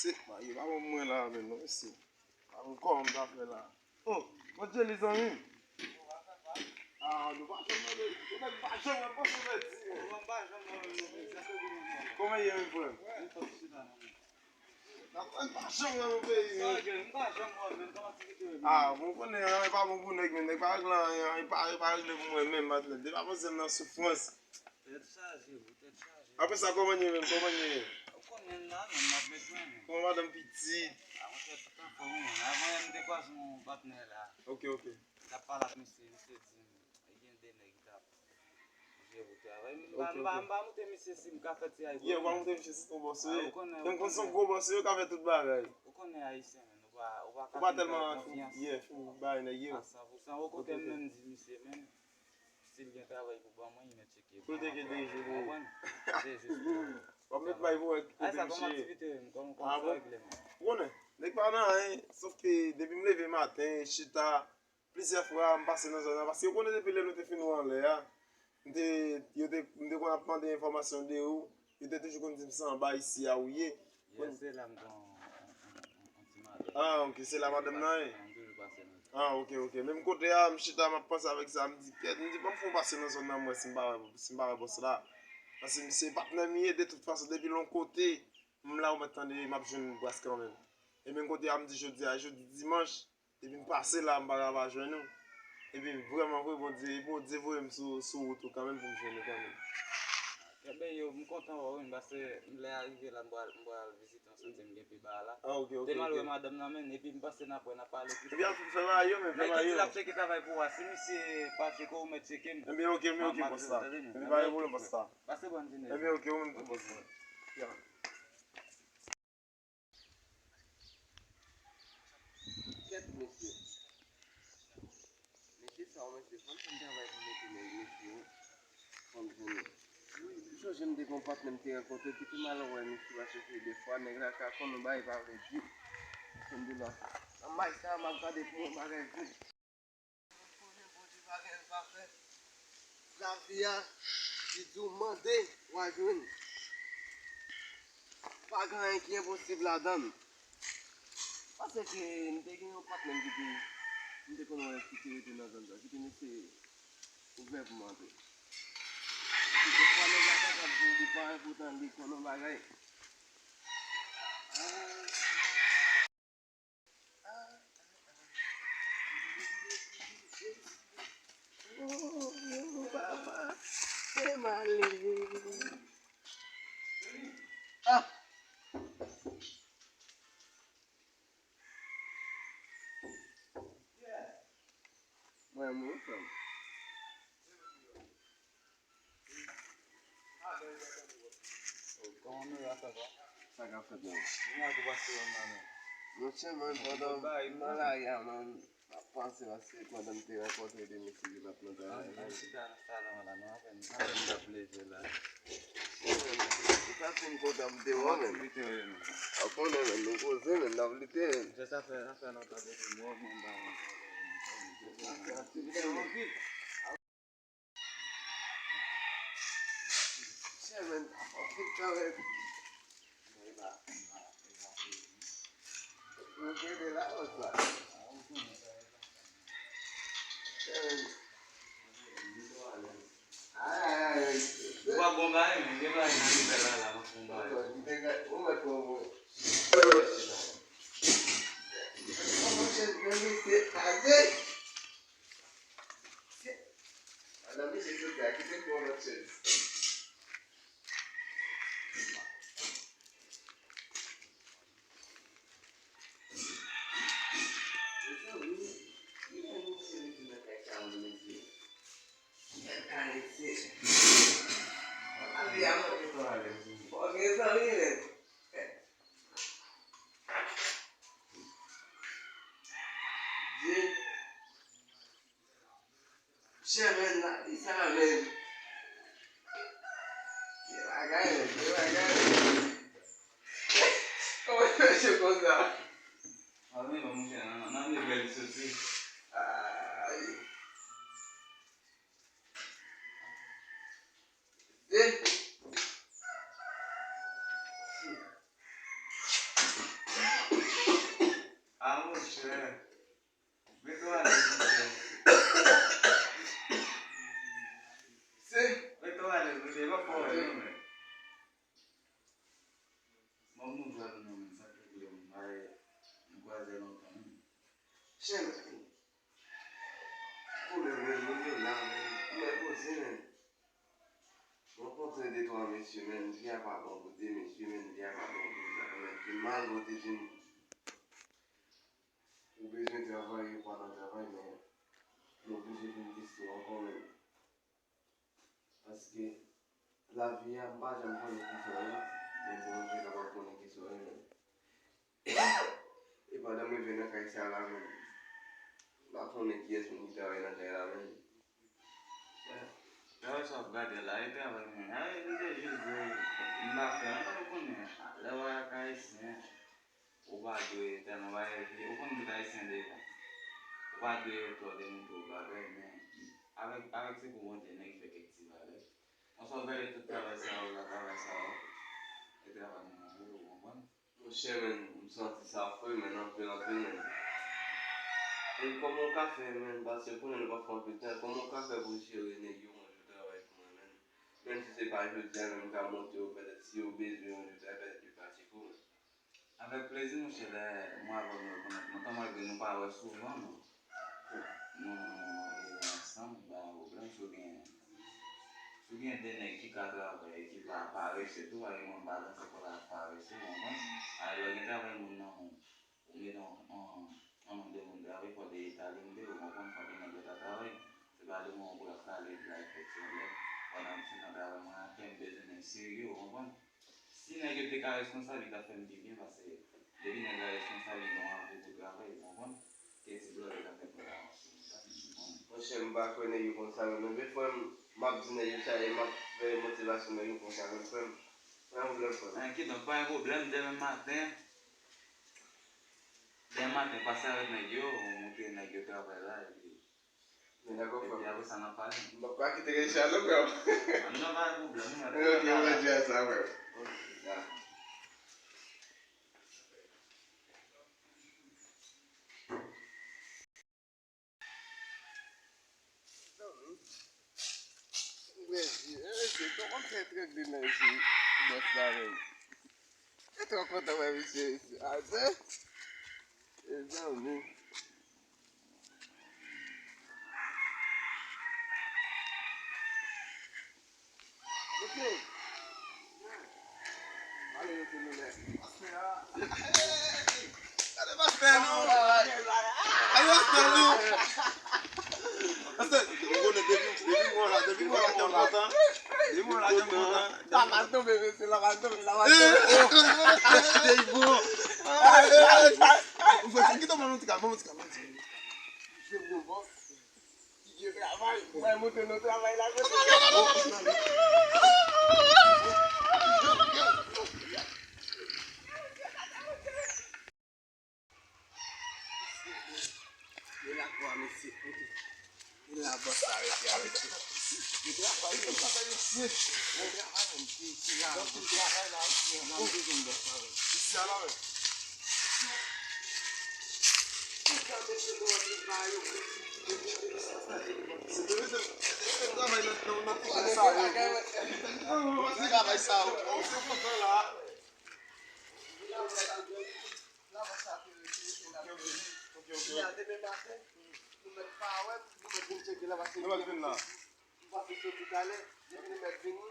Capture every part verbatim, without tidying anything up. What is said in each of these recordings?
Se, ba, yo pa ban mwen la menm non, mesye. Pa ban m kòman m ta fè la. Oh, bon Jelly, zanmi m. Ah, nou pa janm wè, nou nèg pa janm wè, panse fè di. Kòman ye, men frè m? N ap fè pa janm wè nan peyi, men. Ah, bon, konnen, an, e pa bon pou nèg, men nèg pa regle anyen, e pa, e pa regle pou mwen menm, matnèt. Depi avan se m nan soufrans. Tèt chaje, wi, tèt chaje. Apre sa, kòman ye menm? Kòman ye? Ou konnen la, menm, m ap met mwen, menm. Kòman madanm pitit? Ah, mwen fè tout anfòm, wi, menm. Avan yè, m te kwaze yon patnè la. Ok, ok. M t ap pale ak misye, misye di m, e gen de nèg ki t ap jere pou travay. M pa, m pa, m pa montre misye si m ka fè ti ay pou li. Yeah, ou pa montre misye si se yon bòs ou ye. Ah, ou konnen, ou konnen. Menm kon se yon gwo bòs ou ye, ou ka fè tout bagay. Ou konnen ayisyen, menm, ou pa, ou pa ka fin fè konfyans. Ou pa tèlman, yeah, fin bay nèg yo. A san pou san. Okontrè, m menm di misye, menm, si l gen travay pou ban mwen, li mèt tcheke pou mwen. Pou l tcheke de jou pou ou. Konprann? Se jis pou w. W ap met bay pou wè kote misye ye. Ay, sa kòm aktivite, kòm, kòm sa regle, menm. Ou konnen, nèg pa nan anyen, sòf ke depi m leve maten, chita, plizyè fwa, m pase nan zòn nan, paske ou konnen depi lè nou te fin wè anlè a, m te, yo te, m te konn ap mande enfòmasyon de ou, yo te toujou konn di m se anba isi a ou ye. Yè, se la m te yon, yon, yon, yon ti madanm. Ah, ok, se la madanm nan ye? M toujou pase nan zòn. Ah, ok, ok. Menm kote a, m chita, m ap panse avèk sa, m di, kèt, m di, ban m fè yon pase nan zòn nan, m wè si m pa wè, si m pa wè bòs la. Paske misye patnè m ye, de tout fason, depi l yon kote, m la, ou mèt tande, m ap jwenn bòs kanmenm. E menm kote a, m di jodi a, jodi dimanch, epi m pase la, m pa ka pa jwenn ou. Epi vrèman vre, Bondye, Bondye voye m sou, sou wout ou kanmenm pou m jwenn ou kanmenm. Enben, yo, m kontan wè w, wi, paske lè a rive la, m pral, m pral vizite yon sante m gen pi ba a la. Ah, ok, ok, ok. Te m al wè madanm nan, men, epi m panse n ap wè, n ap pale plis. Ebyen, fè bagay yo, men, fè bagay yo. Nèg ki di l ap tcheke travay pou ou a, si misye pa tcheke w, ou mèt tcheke m. Ebyen, ok, men, ok, bòs la. Ebyen, pa gen pwoblèm, bòs la. Pase bòn jounen. Ebyen, ok, ou menm tou, bòs la. Ya. Kèt, mesye. Mesye sa yo, mesye, fò n fè travay pou mete nèg, mesye, wi. Fò n jwenn. M sonje m te gen yon patnè m te rankontre ki te mal wè misye, paske se de fwa nèg la ka konn yon bagay pa vle di. Fò n di la. Nan may sa, m ap gade pou yon bagay vre. Konnen Bondye pa gen, l pa fè. Lavi a, li di w mande, w a jwenn. Pa gen anyen ki enposib ladan l. Paske m te gen yon patnè m ki te, m te konn wè ki te rete nan zòn sa, ki te mesye ouvè pou m antre. Ki defwa nèg la kapab di w li pa enpòtan, li konn yon bagay. Ah. Oh, papa, fè m ale. Ah! Mwen, mwen, frè m. Kòman nou ye, sa va? Sa k ap fèt, man? Mwen tou pase wè m la, men. Monchè, man, pandan m nan lari a, man, m ap panse, paske pandan m te rankontre de mesye ki t ap nan travay la. An chita nan salon an la, non, apèn, apèn m t ap leve la. Ou ta fin kontan m te wè w, men. Ou konnen, men, nou koze, men, n ap lite, men. Sa fè, sa fè lontan depi m wè w, men m pa wè w. Chairman, anpil kanmenm. Mwen rete la konsa. Chairman. Ay, ay, ay. Ou pa bon bagay, men gen bagay ki fè la, la, pa bon bagay. Ou mèt pran mwen. Madanm misye sot la, kite m pran lòt chèz. Mezanmi, kilè misye rete nan kay sa menm, mesye? Kèt kalite. Lavi a manke twò alèz. Bon, gen zanmi, men. Dye. Chairman la, li sa menm. Gen bagay, men, gen bagay, men. Kòman yo fè cho konsa? A, men non, monchè, nan, nan, nan level soti. Ay. Eh. Moun yo la, men. Mwen poze, men. Mwen kontre de twa mesye, men. Vi a pa bon pou de mesye, men. Vi a pa bon pou de mesye, men. Ki mal, yo te di m. Ou bezwen travay, ou pa nan travay, men. Nou oblije vin teste w ankò, men. Paske lavi a, m pa janm konnen ki sa w ye, men Bondye kapab konnen ki sa w ye, men. E pandan m rive nan kay sa la, men, m pa konnen kiyès moun ki travay nan kay la, men. Travay sa w ap gade la, e travay mwen. A, li te jis di, m pa fè, m pa konnen. Lè w wè ak Ayisyen, ou pa dwe tèlman bagay, ou konn tout Ayisyen deja. Ou pa dwe twò demontre w bagay, men avèk, avèk sekou Bondye, nèg fè kèk ti bagay. Yon fwa w gade tout travay sa yo la, travay sa yo, e travay mwen an wi, ou konprann? Monchè, men, m santi sa fre, men, anpil, anpil, men. E kòman w ka fè, men, paske kounye a nou pa fè anpil tan, kòman w ka fè pou w jere nèg yo yon jou travay pou mwen, men? Menm si se pa jodi a, men, m ka montre yo, petèt, si yo bezwen yon jou travay, petèt, yo ka tcheke w, men. Avèk plezi, monchè, lè mwen avè w nou rekonèt lontan, malgre nou pa wè souvan, non. Nou, nou, nou rete ansanm, pa gen pwoblèm. Si w gen, si w gen de nèg ki ka travay e ki pa parese tou, pa gen moun balanse kò l ak parese, ou konprann? Alò, lè w gen travay moun nan men w, ou mete yon, yon, yon nonm de moun travay, fò de eta li mete, ou konprann, fò de nèg yo ta travay. Se pa de moun pou l ap kale, pou l ap fè ti anlè. Pandan m fin nan travay mwen atè, m bezwen nèg serye, ou konprann? Si nèg yo te ka responsab, li t ap fè m pi byen, paske depi nèg la responsab, li gen yon avi pou travay, ou konprann? Ke ti blòdè k ap fè pwodakasyon, ou konprann? Monchè, m pa kwè nèg yo konsa, men, men, frè m, m ap di nèg yo sa, e m ap fè motivasyon nèg yo konsa, men, frè m, pa gen pwoblèm, frè m. An, kidonk, pa gen pwoblèm, demen maten, demen maten, pase avèk nèg yo, ou montre nèg yo travay la, epi Men dakò, frè m. Epi apre sa, n ap pale. M p ap pa kite Richard non, frè m. An, non, pa gen pwoblèm, non, men. Ok, mwen di a sa, frè m. Ok. Ya. Zanmi. Mwen di, e, mesye, kòman fè trangle nan isi, bòs la, menm? Mwen twò kontan wè misye isi. Atè. Mezanmi. Mesye. Ale, mesye, nou lè. Gade pastè nou. Gade pastè nou. Pastè, ou konnen depi, depi mwen la, depi mwen la, jan kontan. Depi mwen la, jan kontan. Lava tonbe, mesye, lava tonbe, lava tonbe. Ey, bon. Ou fè sa, kite mwen, mwen ti ka, mwen ti ka, mwen ti ka. Mesye, bon, bon. Ki vye travay. Mwen montre nou travay la, mesye. E la kwa, mesye. E la bòs la rete a, mesye. Yo travay, yo travay, mesye. Yo travay, mesye. Isi la, mesye. N ap bezwen bòs la, mesye. Isi a la, mesye. Se te mete, se te mete travay nan, nan, nan ti kay sa yo. Travay sa yo. Ou se kontan la. Travay sa yo, se, se, se, ok, ok. Ok, ok. Kounye a, demen maten, nou mèt pa wè m, nou mèt vin tcheke la, paske nou mèt vin la. M panse soti talè, depi nou mèt vini,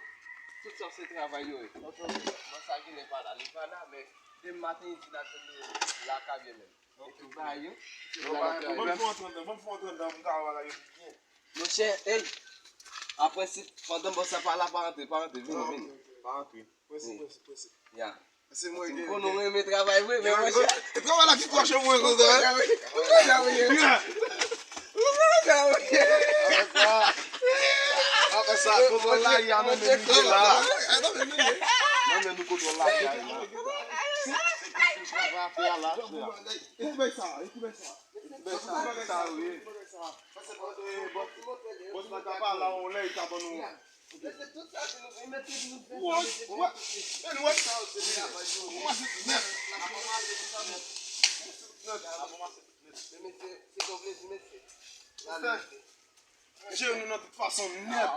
tout sa se travay yo ye. Ok, ok. Bon, sa Ginen pa la, li pa la, men demen maten, li di l ap jwenn nou lakay yo menm. Ok, ok. E tout bagay yo, se travay yo. Ban m fè yon trant dan, ban m fè yon trant dan pou m ka wè bagay yo pi byen. Monchè, ey, apre si, pandan bòs la pa la, pa antre, pa antre, vini, vini. Pa antre. Prese, prese, prese. Ya. Se mwen ki. M konnen w renmen travay vre, men monchè. E travay la ki kwache mwen konsa, hein? Apre sa, apre sa, kontwòl lari a nan men nou ye la. Nan men nou kontwòl lari a ye la. Se, se travay a fè a la. E ti bèy sa, e ti bèy sa. E ti bèy sa, sa yo ye. Bòs la ka pale a yon lè, e ka ban nou. Wè, wè. Ann wè. Kòmanse nèt. Nèt. Mesye, se yon plezi, mesye. Mesye, nou nan tout fason nèt.